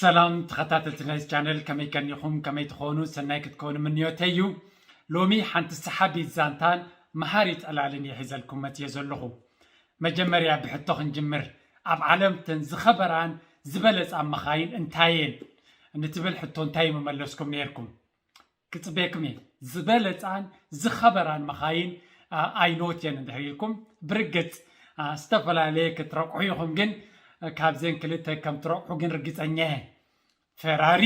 ሰላም ተኸታተልቲ ናይዚ ቻነል፣ ከመይ ቀኒኹም? ከመይ ትኾኑ? ሰናይ ክትኮኑ ምንዮተይ እዩ። ሎሚ ሓንቲ ሰሓቢት ዛንታን መሃሪት ዕላልን እየ ሒዘልኩም መፅየ ዘለኹ። መጀመርያ ብሕቶ ክንጅምር፣ ኣብ ዓለም ተን ዝኸበራን ዝበለፃ መኻይን እንታይ እየን ንትብል ሕቶ እንታይ ምመለስኩም ነይርኩም? ክፅበየኩም እየ። ዝበለፃን ዝኸበራን መኻይን ኣይኖት እየን እንድሕር ኢልኩም፣ ብርግፅ ዝተፈላለየ ክትረቑሑ ኢኹም፣ ግን ካብዘን ክልተ ከም ትረቑሑ ግን ርግፀኛ እየ። ፌራሪ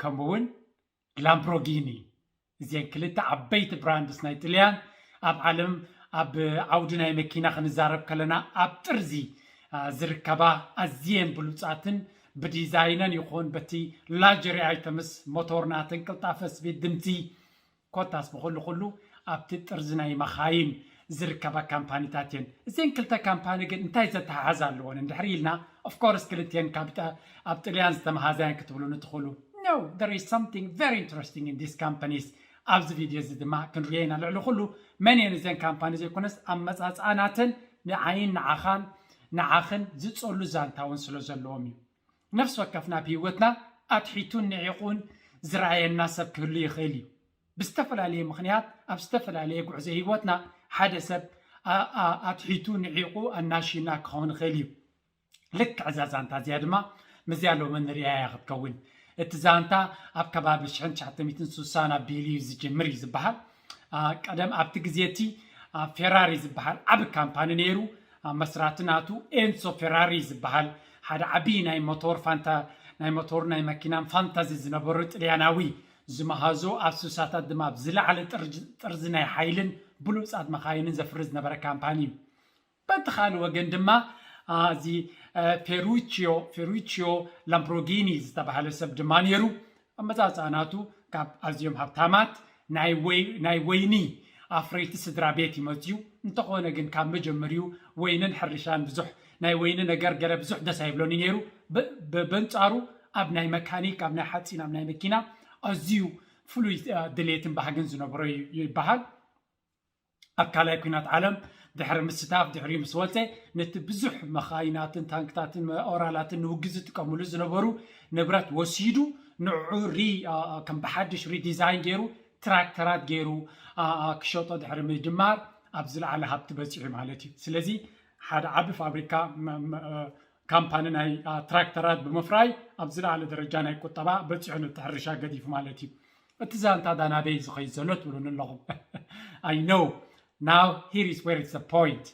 ከምኡ እውን ላምብሮጊኒ። እዚአን ክልተ ዓበይቲ ብራንድስ ናይ ጥልያን ኣብ ዓለም ኣብ ዓውዲ ናይ መኪና ክንዛረብ ከለና ኣብ ጥርዚ ዝርከባ ኣዝየን ብሉፃትን ብዲዛይነን ይኹን በቲ ላጀሪ ኣይተምስ ሞቶር ናተን ቅልጣፈ ስፒድ ድምፂ ኮታስ ብኹሉ ኩሉ ኣብቲ ጥርዚ ናይ መኻይን ዝርከባ ካምፓኒታት እየን። እዘን ክልተ ካምፓኒ ግን እንታይ ዘተሓሓዝ ኣለዎን እንድሕር ኢልና፣ ኦፍኮርስ ክልቲአን ካብ ኣብ ጥልያን ዝተመሃዛያን ክትብሉ ንትኽእሉ። No, there is something very interesting in these companies። ኣብዚ ቪድዮ እዚ ድማ ክንሪኦ ኢና። ልዕሊ ኩሉ መን እየን እዘን ካምፓኒ ዘይኮነስ ኣመፃፅኣ ናተን ንዓይን ንዓኻን ንዓኽን ዝፀሉ ዛንታ እውን ስለ ዘለዎም እዩ። ነፍሲ ወከፍና ኣብ ህይወትና ኣትሒቱን ንዒቑን ዝረኣየና ሰብ ክህሉ ይኽእል እዩ። ብዝተፈላለየ ምኽንያት ኣብ ዝተፈላለየ ጉዕዞ ህይወትና ሓደ ሰብ ኣትሒቱ ንዒቑ ኣናሽዩና ክኸውን ይኽእል እዩ። ልክዕ እዛ ዛንታ እዚኣ ድማ ምስዚኣ ሎሚ ንሪኣ እያ ክትከውን። እቲ ዛንታ ኣብ ከባቢ ሽሕን ትሽዓተ ሚእትን ስሳን ኣቢሉ እዩ ዝጅምር እዩ ዝበሃል። ቀደም ኣብቲ ግዜ እቲ ፌራሪ ዝበሃል ዓቢ ካምፓኒ ነይሩ። መስራቲ ናቱ ኤንሶ ፌራሪ ዝበሃል ሓደ ዓቢ ናይ ሞቶር ፋንታ ናይ ሞቶር ናይ መኪናን ፋንታዚ ዝነበሩ ጥልያናዊ ዝመሃዞ ኣብ ስሳታት ድማ ኣብ ዝለዓለ ጥርዚ ናይ ሓይልን ብሉጻት መኻይንን ዘፍሪ ዝነበረ ካምፓኒ እዩ። በቲ ካልእ ወገን ድማ እዚ ፌሩቺዮ ፌሩቺዮ ላምብሮጊኒ ዝተባህለ ሰብ ድማ ነይሩ። ኣመፃፅኣ ናቱ ካብ ኣዝዮም ሃብታማት ናይ ወይኒ ኣፍረይቲ ስድራ ቤት ይመፅዩ። እንተኾነ ግን ካብ መጀመሪኡ ወይንን ሕርሻን ብዙሕ ናይ ወይኒ ነገር ገለ ብዙሕ ደስ ኣይብሎኒ ነይሩ። በንፃሩ ኣብ ናይ መካኒክ ኣብ ናይ ሓፂን ኣብ ናይ መኪና ኣዝዩ ፍሉይ ድሌትን ባህግን ዝነበሮ ይበሃል። ኣብ ካልኣይ ኩናት ዓለም ድሕሪ ምስታፍ ድሕሪኡ ምስ ወፀ ነቲ ብዙሕ መኻይናትን ታንክታትን ኦራላትን ንውግእ ዝጥቀምሉ ዝነበሩ ንብረት ወሲዱ ንዑ ሪ ከም ብሓድሽ ሪዲዛይን ገይሩ ትራክተራት ገይሩ ክሸጦ ድሕሪ ምጅማር ኣብ ዝለዓለ ሃብቲ በፂሑ ማለት እዩ። ስለዚ ሓደ ዓቢ ፋብሪካ ካምፓኒ ናይ ትራክተራት ብምፍራይ ኣብ ዝለዓለ ደረጃ ናይ ቁጠባ በፂሑ ነቲ ሕርሻ ገዲፉ ማለት እዩ። እቲ ዛንታ ዳናበይ ዝኸይድ ዘሎ ትብሉኒ ኣለኹም። I know. Now here is where it's the point.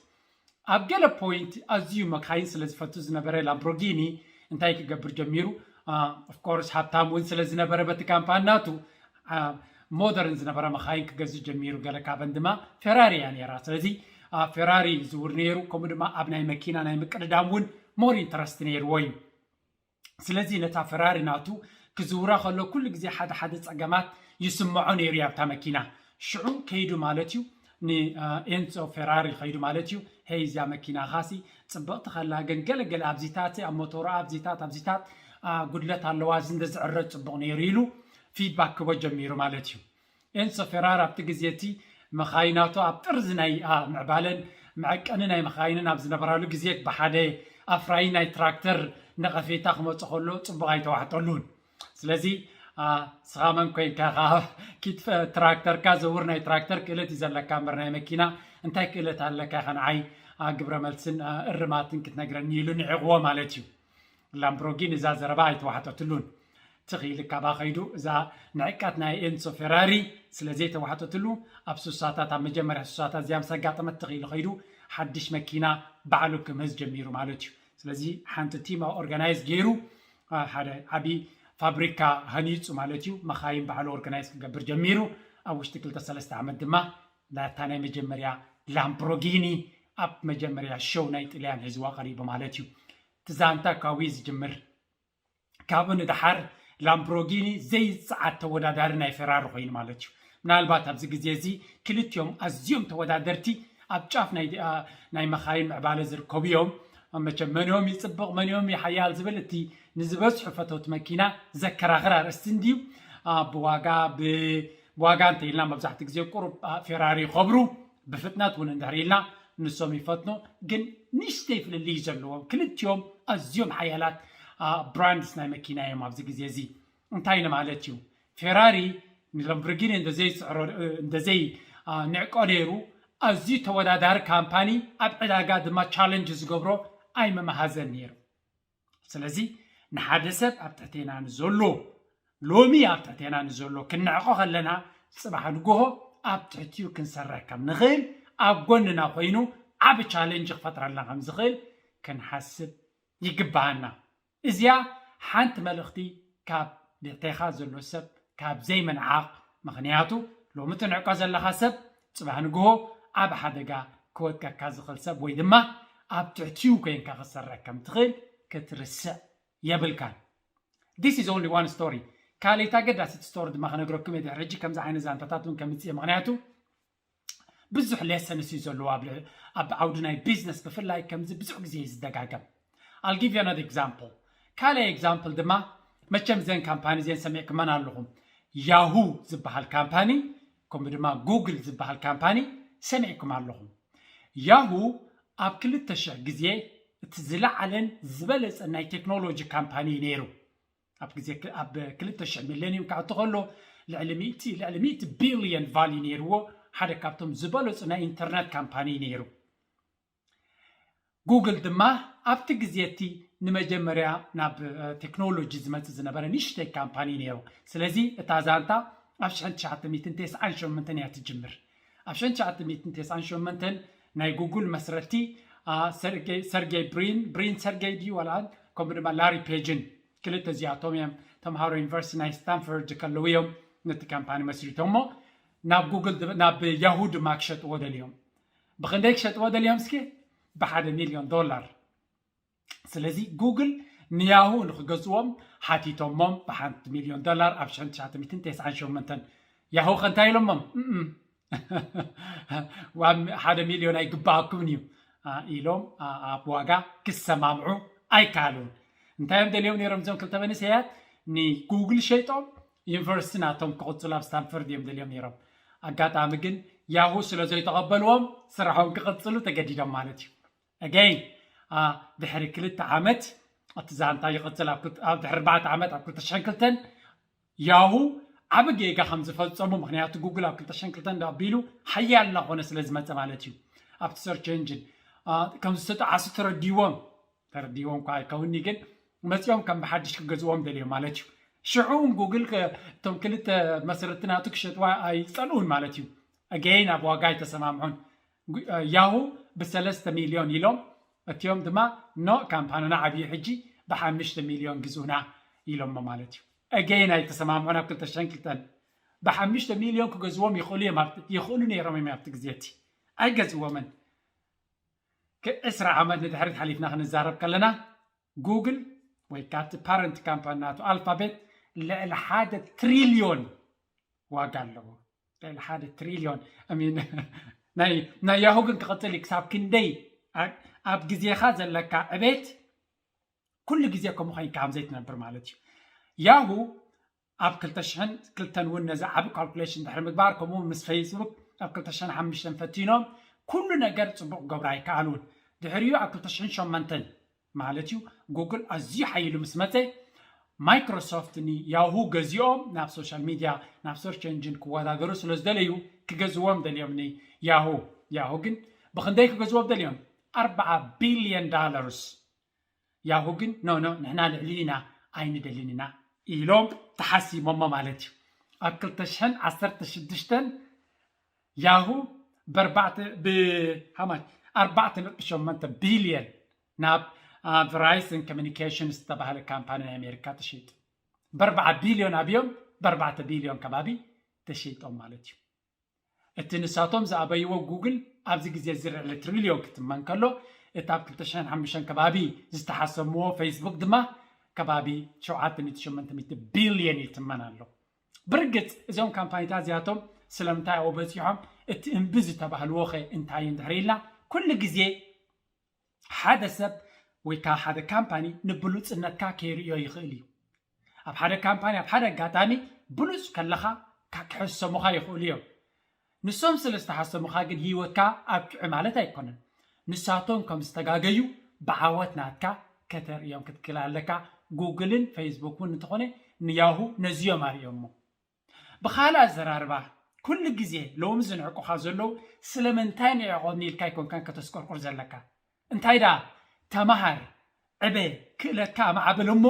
ኣብ ገለ ፖይንት ኣዝዩ መካይን ስለ ዝፈቱ ዝነበረ ላምብሮጊኒ እንታይ ክገብር ጀሚሩ? ኦፍኮርስ ሃብታም እውን ስለ ዝነበረ በቲ ካምፓኒ ናቱ ሞደርን ዝነበረ መኻይን ክገዝእ ጀሚሩ። ገለ ካብን ድማ ፌራሪ እያ ነይራ። ስለዚ ፌራሪ ዝውር ነይሩ፣ ከምኡ ድማ ኣብ ናይ መኪና ናይ ምቅድዳም እውን ሞር ኢንተረስት ነይርዎ እዩ። ስለዚ ነታ ፈራሪ ናቱ ክዝውራ ከሎ ኩሉ ግዜ ሓደ ሓደ ጸገማት ይስምዖ ነይሩ እዩ ኣብታ መኪና። ሽዑ ከይዱ ማለት እዩ ንኤንሶ ፌራሪ ከይዱ ማለት እዩ። ሄይ እዚኣ መኪናኻሲ ጽብቕቲ ከላ ግን ገለገለ ኣብዚታት ኣብ ሞተሩ ኣብዚታት ኣብዚታት ጉድለት ኣለዋ፣ እዚ እንተዝዕረ ጽቡቕ ነይሩ ኢሉ ፊድባክ ክቦ ጀሚሩ ማለት እዩ። ኤንሶ ፌራር ኣብቲ ግዜ እቲ መኻይናቱ ኣብ ጥርዚ ናይ ምዕባለን መዐቀኒ ናይ መኻይንን ኣብ ዝነበራሉ ግዜ ብሓደ ኣፍራዪ ናይ ትራክተር ነቐፌታ ክመጾ ከሎ ጽቡቕ ኣይተዋሕጠሉን። ስለዚ ስኻ መን ኮይንካ ኢኻ ኪድ ትራክተርካ ዘውር ናይ ትራክተር ክእለት እዩ ዘለካ እምበር ናይ መኪና እንታይ ክእለት ኣለካ ኢኻ ንዓይ ግብረ መልስን እርማትን ክትነግረኒ ኢሉ ንዒቕዎ ማለት እዩ። ላምብሮጊኒ እዛ ዘረባ ኣይተዋሕጠትሉን። ትኽ ኢሉ ካባ ከይዱ እዛ ንዕቀት ናይ ኤንሶ ፌራሪ ስለ ዘይተዋሕጠትሉ ኣብ ሱሳታት ኣብ መጀመርያ ሱሳታት እዚኣ ምስ ኣጋጠመት ትኽ ኢሉ ከይዱ ሓድሽ መኪና ባዕሉ ክምህዝ ጀሚሩ ማለት እዩ። ስለዚ ሓንቲ ቲም ኦርጋናይዝ ገይሩ ሓደ ዓብዪ ፋብሪካ ሃኒፁ ማለት እዩ። መኻይን ባዕሉ ኦርጋናይዝ ክገብር ጀሚሩ። ኣብ ውሽጢ ክልተ ሰለስተ ዓመት ድማ ናታ ናይ መጀመርያ ላምብሮጊኒ ኣብ መጀመርያ ሾው ናይ ጥልያን ሒዝዋ ቀሪቡ ማለት እዩ። እቲ ዛንታ ካብኡ እዩ ዝጅምር። ካብኡ ንደሓር ላምብሮጊኒ ዘይፅዓድ ተወዳዳሪ ናይ ፌራሪ ኮይኑ ማለት እዩ። ምናልባት ኣብዚ ግዜ እዚ ክልቲኦም ኣዝዮም ተወዳደርቲ ኣብ ጫፍ ናይ መኻይን ምዕባለ ዝርከቡ እዮም። መቸም መንዮም ይፅብቕ መንዮም ይሓያል ዝብል እቲ ንዝበዝሑ ፈተውቲ መኪና ዘከራኽር ኣርእስቲ እንድዩ። ብዋጋ ብዋጋ እንተኢልና መብዛሕትኡ ግዜ ቁሩብ ፌራሪ ይኸብሩ፣ ብፍጥነት እውን እንድሕር ኢልና ንሶም ይፈትኑ። ግን ንእሽተይ ፍልልይ ዘለዎም ክልቲኦም ኣዝዮም ሓያላት ብራንድስ ናይ መኪና እዮም ኣብዚ ግዜ እዚ። እንታይ ንማለት እዩ? ፌራሪ ንላምቦርጊኒ እንደዘይስዕሮ እንደዘይ ንዕቆ ነይሩ፣ ኣዝዩ ተወዳዳሪ ካምፓኒ፣ ኣብ ዕዳጋ ድማ ቻለንጅ ዝገብሮ ኣይመመሃዘን ነይሩ። ስለዚ ንሓደ ሰብ ኣብ ትሕቴና ንዘሎ፣ ሎሚ ኣብ ትሕቴና ንዘሎ ክንዕቆ ከለና፣ ጽባሕ ንግሆ ኣብ ትሕቲኡ ክንሰርሕ ከም ንኽእል፣ ኣብ ጎንና ኮይኑ ዓቢ ቻለንጅ ክፈጥረልና ከም ዝኽእል ክንሓስብ ይግባኣና። እዚኣ ሓንቲ መልእኽቲ ካብ ብትሕቴኻ ዘሎ ሰብ ካብ ዘይምንዓቕ፣ ምኽንያቱ ሎሚ ትንዕቆ ዘለኻ ሰብ ጽባሕ ንግሆ ኣብ ሓደጋ ክወድቀካ ዝኽእል ሰብ ወይ ድማ ኣብ ትሕቲኡ ኮይንካ ክትሰርሕ ከም ትኽእል ክትርስዕ የብልካን። This is only one story። ካልኣይቲ ኣገዳሲት ስቶሪ ድማ ክነግረኩም እየ ድሕሪ ሕጂ። ከምዚ ዓይነት ዛንታታት እውን ከምጽእ እየ፣ ምኽንያቱ ብዙሕ ሌሰንስ እዩ ዘለዎ ኣብ ልዕ- ኣብ ዓውዲ ናይ ቢዝነስ ብፍላይ ከምዚ ብዙሕ ግዜ እዩ ዝደጋገም። I'll give you another example። ካልኣይ ኤግዛምፕል ድማ መቸም እዘን ካምፓኒ እዚአን ሰሚዕኩመን ኣለኹም። ያሁ ዝበሃል ካምፓኒ ከምኡ ድማ ጉግል ዝበሃል ካምፓኒ ሰሚዕኩም ኣለኹም። ያሁ ኣብ ክልተ ሽሕ ግዜ እቲ ዝለዓለን ዝበለጸን ናይ ቴክኖሎጂ ካምፓኒ እዩ ነይሩ። ኣብ ግዜ ክ- ኣብ ክልተ ሽሕ ሚሌኒየም ክኣቱ ከሎ ልዕሊ ሚእቲ ልዕሊ ሚእቲ ቢልዮን ቫልዩ ነይርዎ። ሓደ ካብቶም ዝበለጹ ናይ ኢንተርነት ካምፓኒ ነይሩ። ጉግል ድማ ኣብቲ ግዜ እቲ ንመጀመርያ ናብ ቴክኖሎጂ ዝመፅእ ዝነበረ ንእሽተይ ካምፓኒ ነይሩ። ስለዚ እታ ዛንታ ኣብ ሽሕን ትሽዓተ ሚእትን ተስዓን ሸሞንተን እያ ትጅምር። ኣብ ሽሕን ትሽዓተ ሚእትን ተስዓን ሸሞንተን ናይ ጉግል መስረቲ ሰርጌይ ብሪን ብሪን ሰርጌይ ድዩ ዋላ ከምኡ ድማ ላሪ ፔጅን ክልተ እዚኣቶም እዮም ተምሃሮ ዩኒቨርሲቲ ናይ ስታንፎርድ ከለዉ እዮም ነቲ ካምፓኒ መስሪቶሞ ናብ ጉግል ናብ ያሁ ድማ ክሸጥዎ ደልዮም። ብክንደይ ክሸጥዎ ደልዮም እስኪ? ብሓደ ሚልዮን ዶላር። ስለዚ ጉግል ንያሁ ንክገዝዎም ሓቲቶሞም ብሓንቲ ሚልዮን ዶላር ኣብ ሽሕን ትሽዓተ ሚእትን ተስዓን ሸሞንተን። ያሁ ከ እንታይ ኢሎሞም? ሓደ ሚልዮን ኣይግባኣኩምን እዩ ኢሎም ኣብ ዋጋ ክሰማምዑ ኣይከኣሉን። እንታይ እዮም ደልዮም ነይሮም እዞም ክልተ መንእሰያት? ንጉግል ሸይጦም ዩኒቨርሲቲ ናቶም ክቕፅሉ ኣብ ስታንፈርድ እዮም ደልዮም ነይሮም። ኣጋጣሚ ግን ያሁ ስለ ዘይተቐበልዎም ስራሖም ክቕፅሉ ተገዲዶም ማለት እዩ። ኣገይን ድሕሪ ክልተ ዓመት እቲ ዛንታ ይቕፅል። ድሕሪ ኣርባዕተ ዓመት ኣብ ክልተ ሽሕን ክልተን ያሁ ዓቢ ጌጋ ከም ዝፈፀሙ፣ ምክንያቱ ጉግል ኣብ ክልተ ሽሕን ክልተን ኣቢሉ ሓያል እናኾነ ስለ ዝመፀ ማለት እዩ። ኣብቲ ሰርች ኤንጂን ከም ዝተጠዓሱ ተረዲዎም ተረዲዎም እኳ ኣይከውኒ ግን መፂኦም ከም ብሓድሽ ክገዝዎም ደልዮም ማለት እዩ። ሽዑ እውን ጉግል እቶም ክልተ መስረቲ ናቱ ክሸጥዋ ኣይፀልኡን ማለት እዩ። ኣገይን ኣብ ዋጋ ኣይተሰማምዑን። ያሁ ብሰለስተ ሚልዮን ኢሎም እቲኦም ድማ ኖ ካምፓንና ዓብዩ ሕጂ ብሓሙሽተ ሚልዮን ግዝኡና ኢሎሞ ማለት እዩ። ኣገይን ኣይተሰማምዑን ኣብ ክልተ ሽሕን ክልተን ብሓሙሽተ ሚልዮን ክገዝዎም ይኽእሉ እዮም ይኽእሉ ነይሮም እዮም ኣብቲ ግዜ እቲ ኣይገዝዎምን። ዕስራ ዓመት ንድሕሪት ሓሊፍና ክንዛረብ ከለና ጉግል ወይ ካብቲ ፓረንት ካምፓኒ ናቱ ኣልፋቤት ልዕሊ ሓደ ትሪልዮን ዋጋ ኣለዎ። ልዕሊ ሓደ ትሪልዮን ናይ ያሁ ግን ክቕፅል እዩ ክሳብ ክንደይ ኣብ ግዜኻ ዘለካ ዕቤት ኩሉ ግዜ ከምኡ ኮይንካ ከም ዘይትነብር ማለት እዩ። ያሁ ኣብ ክልተ ሽሕን ክልተን እውን ነዚ ዓቢ ካልኩሌሽን ድሕሪ ምግባር ከምኡ ምስ ፌስቡክ ኣብ ክልተ ሽሕን ሓሙሽተን ፈቲኖም ኩሉ ነገር ፅቡቅ ክገብሩ ኣይከኣሉን። ድሕሪኡ ኣብ ክልተ ሽሕን ሸሞንተን ማለት እዩ ጉግል ኣዝዩ ሓይሉ ምስ መፀ ማይክሮሶፍት ንያሁ ገዚኦም ናብ ሶሻል ሚድያ ናብ ሰርች ኤንጂን ክወዳደሩ ስለ ዝደለዩ ክገዝዎም ደልዮም ንያሁ። ያሁ ግን ብክንደይ ክገዝዎም ደልዮም? ኣርባዓ ቢልዮን ዳላርስ። ያሁ ግን ኖ ኖ ንሕና ልዕሊ ኢና ኣይንደልን ኢና ኢሎም ተሓሲሞሞ ማለት እዩ። ኣብ ክልተ ሽሕን ዓሰርተ ሽዱሽተን ያሁ ብኣርባዕተ ብሃማት ኣርባዕተ ነጥቢ ሸሞንተ ቢልዮን ናብ ቨራይሰን ኮሚኒኬሽንስ ዝተባህለ ካምፓኒ ናይ ኣሜሪካ ተሸይጡ። ብኣርባዓ ቢልዮን ኣብዮም ብኣርባዕተ ቢልዮን ከባቢ ተሸይጦም ማለት እዩ። እቲ ንሳቶም ዝኣበይዎ ጉግል ኣብዚ ግዜ እዚ ልዕሊ ትሪልዮን ክትመን ከሎ እቲ ኣብ ክልተ ሽሕን ሓሙሽተን ከባቢ ዝተሓሰምዎ ፌስቡክ ድማ ከባቢ ሸውዓተ ሚእቲ ሸሞንተ ሚእቲ ቢልዮን ይትመን ኣሎ። ብርግፅ እዞም ካምፓኒታት እዚኣቶም ስለምንታይ ኣብኡ በፂሖም እቲ እምቢ ዝተባህልዎ ኸ እንታይ እዩ እንድሕር ኢልና ኩሉ ግዜ ሓደ ሰብ ወይ ከዓ ሓደ ካምፓኒ ንብሉፅነትካ ከይርእዮ ይኽእል እዩ። ኣብ ሓደ ካምፓኒ ኣብ ሓደ ኣጋጣሚ ብሉፅ ከለኻ ክሕሰሙኻ ይኽእሉ እዮም። ንሶም ስለ ዝተሓሰሙኻ ግን ህይወትካ ኣብቂዑ ማለት ኣይኮነን። ንሳቶም ከም ዝተጋገዩ ብዓወት ናትካ ከተርእዮም ክትክእል ኣለካ። ጉግልን ፌስቡክ እውን እንተኾነ ንያሁ ነዚዮም ኣርእዮሞ። ብኻልእ ኣዘራርባ፣ ኩሉ ግዜ ሎሚ ዝንዕቁኻ ዘለዉ ስለምንታይ ንዕቆም ኢልካ ኣይኮንካን ከተስቆርቁር ዘለካ። እንታይ ደኣ፣ ተማሃር፣ ዕበ፣ ክእለትካ ኣማዕብል እሞ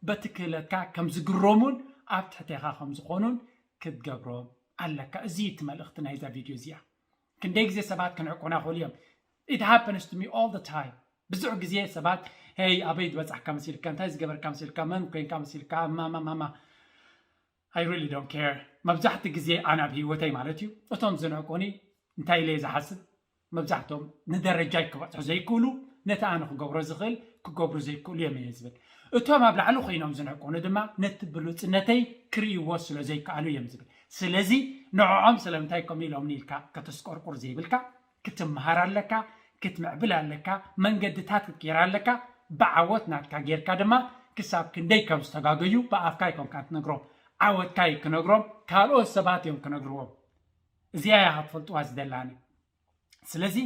በቲ ክእለትካ ከም ዝግረሙን ኣብ ትሕቴኻ ከም ዝኾኑን ክትገብሮም ኣለካ። እዚ እዩ እቲ መልእኽቲ ናይዛ ቪድዮ እዚኣ። ክንደይ ግዜ ሰባት ክንዕቁና ይኽእሉ እዮም። It happens to me all the time። ብዙሕ ግዜ ሰባት፣ ሄይ፣ ኣበይ ዝበጻሕካ መሲልካ፣ እንታይ ዝገበርካ መሲልካ፣ መን ኮንካ መሲልካ፣ ማማ ማማ። I really don't care። መብዛሕቲ ግዜ ኣነ ኣብ ህይወተይ ማለት እዩ፣ እቶም ዝንዕቁኒ እንታይ ኢለ ዝሓስብ፣ መብዛሕቶም ንደረጃይ ክበጽሑ ዘይክእሉ፣ ነቲ ኣነ ክገብሮ ዝኽእል ክገብሩ ዘይክእሉ እዮም እየ ዝብል። እቶም ኣብ ላዕሊ ኮይኖም ዝንዕቁኒ ድማ ነቲ ብሉጽነተይ ክርእይዎ ስለ ዘይከኣሉ እዮም ዝብል። ስለዚ ንዕኦም ስለምንታይ ከምኡ ኢሎምኒ ኢልካ ከተስቆርቁር ዘይብልካ፣ ክትመሃር ኣለካ፣ ክትምዕብል ኣለካ፣ መንገድታት ክትቅይር ኣለካ። ብዓወት ናትካ ጌርካ ድማ ክሳብ ክንደይ ከም ዝተጋገዩ ብኣፍካ ኣይኮንካን ትነግሮም፣ ዓወትካ እዩ ክነግሮም፣ ካልኦት ሰባት እዮም ክነግርዎም። እዚኣ እያ ክትፈልጥዋ ዝደላኒ። ስለዚ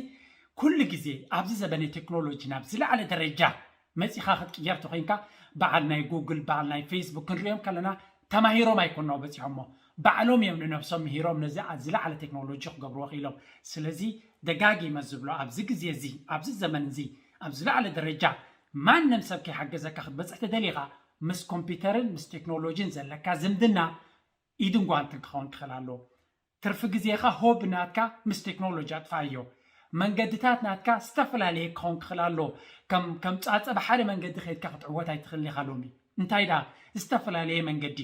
ኩሉ ግዜ ኣብዚ ዘበነ ቴክኖሎጂ ናብ ዝለዓለ ደረጃ መፂኻ ክትቅየር ተኮይንካ፣ በዓል ናይ ጉግል፣ በዓል ናይ ፌስቡክ ክንሪኦም ከለና ተማሂሮም ኣይኮንናው በፂሖሞ፣ ባዕሎም እዮም ንነብሶም ምሂሮም ነዚ ኣ- ዝለዓለ ቴክኖሎጂ ክገብርዎ ክኢሎም። ስለዚ ደጋጊመ ዝብሎ ኣብዚ ግዜ እዚ፣ ኣብዚ ዘመን እዚ፣ ኣብ ዝለዓለ ደረጃ ማንም ሰብ ከይሓገዘካ ክትበፅሕ ተደሊኻ ምስ ኮምፒውተርን ምስ ቴክኖሎጂን ዘለካ ዝምድና ኢድን ጓንትን ክኸውን ክኽእል ኣለዎ። ትርፊ ግዜኻ ሆብ ናትካ ምስ ቴክኖሎጂ ኣጥፋኣዮ። መንገድታት ናትካ ዝተፈላለየ ክኸውን ክኽእል ኣለዎ። ከም ከም ጻጸ ብሓደ መንገዲ ከይድካ ክትዕወት ኣይትኽእልን ኢኻ ሎሚ። እንታይ ደኣ ዝተፈላለየ መንገዲ።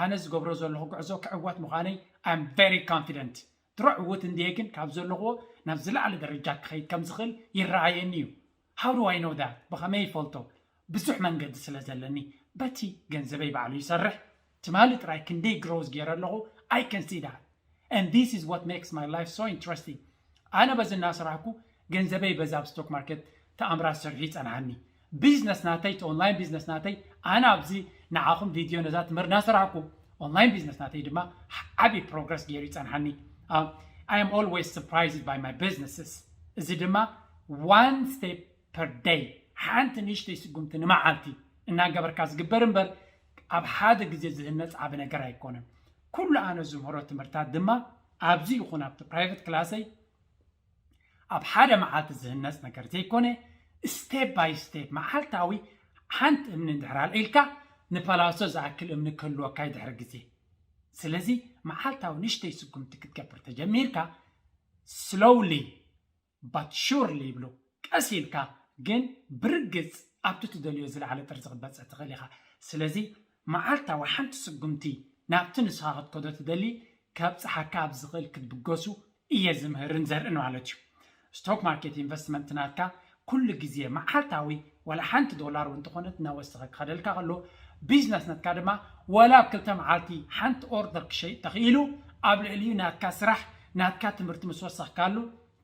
ኣነ ዝገብሮ ዘለኹ ጉዕዞ ክዕወት ምዃነይ I'm very confident። ድሮ ዕዉት እንድየ ግን ካብ ዘለኹዎ ናብ ዝለዓለ ደረጃ ክኸይድ ከም ዝኽእል ይረኣየኒ እዩ። How do I know that? ብኸመይ ይፈልጦ? ብዙሕ መንገዲ ስለ ዘለኒ በቲ ገንዘበይ ባዕሉ ይሰርሕ። ትማሊ ጥራይ ክንደይ ግሮዝ ገይረ ኣለኹ። I can see that. And this is what makes my life so interesting. ኣነ በዚ እናሰራሕኩ ገንዘበይ በዚ ኣብ ስቶክ ማርኬት ተኣምራት ሰሪሑ ይጸንሓኒ። ቢዝነስ ናተይ፣ እቲ ኦንላይን ቢዝነስ ናተይ፣ ኣነ ኣብዚ ንዓኹም ቪድዮ ነዛ ትምህርቲ እናሰራሕኩ ኦንላይን ቢዝነስ ናተይ ድማ ዓቢ ፕሮግረስ ገይሩ ይጸንሓኒ። I am always surprised by my businesses. እዚ ድማ one step per day፣ ሓንቲ ንእሽተይ ስጉምቲ ንመዓልቲ እናገበርካ ዝግበር እምበር ኣብ ሓደ ግዜ ዝህነፅ ዓቢ ነገር ኣይኮነን። ኩሉ ኣነ ዝምህሮ ትምህርታት ድማ ኣብዚ ይኹን ኣብቲ ፕራይቨት ክላሰይ ኣብ ሓደ መዓልቲ ዝህነፅ ነገር ዘይኮነ፣ step by step፣ መዓልታዊ ሓንቲ እምኒ እንድሕር ኣልዒልካ ንፓላሶ ዝኣክል እምኒ ክህልወካ እዩ ድሕሪ ግዜ። ስለዚ መዓልታዊ ንእሽተይ ስጉምቲ ክትገብር ተጀሚርካ፣ slowly but surely ይብሉ፣ ቀስ ኢልካ ግን ብርግጽ ኣብቲ ትደልዮ ዝለዓለ ጥርዚ ክትበጽሕ ትኽእል ኢኻ። ስለዚ መዓልታዊ ሓንቲ ስጉምቲ ናብቲ ንስኻ ክትከዶ ትደሊ ከብጽሓካ ኣብ ዝኽእል ክትብገሱ እየ ዝምህርን ዘርእን ማለት እዩ። ስቶክ ማርኬት ኢንቨስትመንት ናትካ ኩሉ ግዜ መዓልታዊ ዋላ ሓንቲ ዶላር እውን እንተኾነት እናወሰኸ ክኸደልካ ከሎ፣ ቢዝነስ ናትካ ድማ ዋላ ኣብ ክልተ መዓልቲ ሓንቲ ኦርደር ክሸይጥ ተኽኢሉ ኣብ ልዕሊኡ ናትካ ስራሕ ናትካ ትምህርቲ ምስ ወሰኽካሉ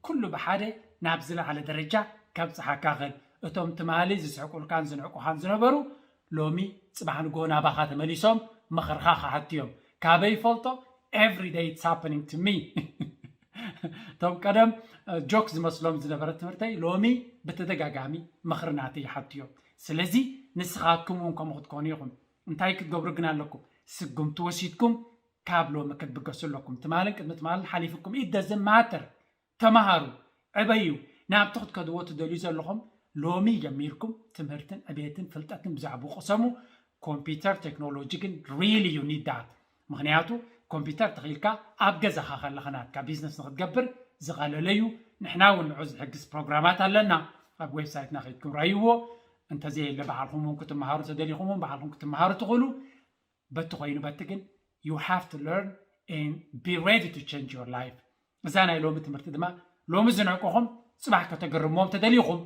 ኩሉ ብሓደ ናብ ዝለዓለ ደረጃ ከብጽሓካ ይኽእል። እቶም ትማሊ ዝስሕቁልካን ዝንዕቁኻን ዝነበሩ ሎሚ ጽባሕ ንግሆ ናባኻ ተመሊሶም ምኽርኻ ክሓቱ እዮም። ካበይ ይፈልጦ? Every day it's happening to me። እቶም ቀደም ጆክ ዝመስሎም ዝነበረ ትምህርተይ ሎሚ ብተደጋጋሚ ምኽሪ ናተይ ይሓቱ እዮም። ስለዚ ንስኻትኩም እውን ከምኡ ክትኮኑ ኢኹም። እንታይ ክትገብሩ ግን ኣለኩም? ስጉምቲ ወሲድኩም ካብ ሎሚ ክትብገሱ ኣለኩም። ትማልን ቅድሚ ትማልን ሓሊፍኩም it doesn't matter። ተማሃሩ፣ ዕበዩ። ናብቲ ክትከድዎ ትደልዩ ዘለኹም ሎሚ ጀሚርኩም ትምህርትን ዕቤትን ፍልጠትን ብዛዕባኡ ቅሰሙ። ኮምፒውተር ቴክኖሎጂ ግን really you need that። ምኽንያቱ ኮምፒውተር ተኺልካ ኣብ ገዛኻ ከለኻ ናትካ ቢዝነስ ንክትገብር ዝቐለለ እዩ። ንሕና እውን ንዑ ዝሕግዝ ፕሮግራማት ኣለና። ኣብ ዌብሳይትና ከይድኩም ረእይዎ። እንተዘየለ ባዕልኹም እውን ክትመሃሩ ተደሊኹም እውን ባዕልኹም ክትመሃሩ ትኽእሉ። በቲ ኮይኑ በቲ ግን you have to learn and be ready to change your life። እዛ ናይ ሎሚ ትምህርቲ ድማ ሎሚ ዝንዕቁኹም ጽባሕ ከተገርምዎም ተደሊኹም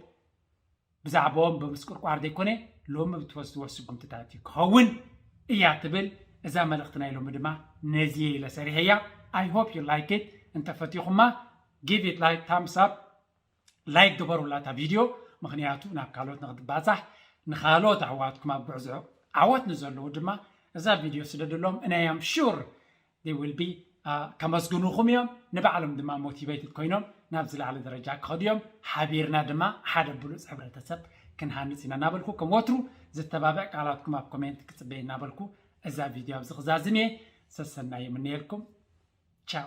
ብዛዕባኦም ብምስቁርቋር ዘይኮነ ሎሚ ብትወስድዎ ስጉምትታት እዩ ክኸውን እያ ትብል። እዛ መልእኽቲ ናይ ሎሚ ድማ ነዚ ኢለ ሰሪሐያ። I hope you like it። እንተፈቲኹማ give it like thumbs up፣ ላይክ ግበሩላ እታ ቪድዮ፣ ምኽንያቱ ናብ ካልኦት ንክትባፃሕ ንካልኦት ኣሕዋትኩም ኣብ ጉዕዞ ዓወት ንዘለዉ ድማ እዛ ቪድዮ ስደድሎም። And I am sure they will be ከመስግኑኹም እዮም። ንባዕሎም ድማ ሞቲቬትድ ኮይኖም ናብ ዝለዓለ ደረጃ ክኸዱ እዮም። ሓቢርና ድማ ሓደ ብሉፅ ሕብረተሰብ ክንሃንጽ ኢና እናበልኩ፣ ከም ወትሩ ዝተባብዕ ቃላትኩም ኣብ ኮሜንት ክጽበየ እናበልኩ፣ እዛ ቪድዮ ኣብዚ ክዛዝም እየ። ሰሰናዩ ይምነየልኩም።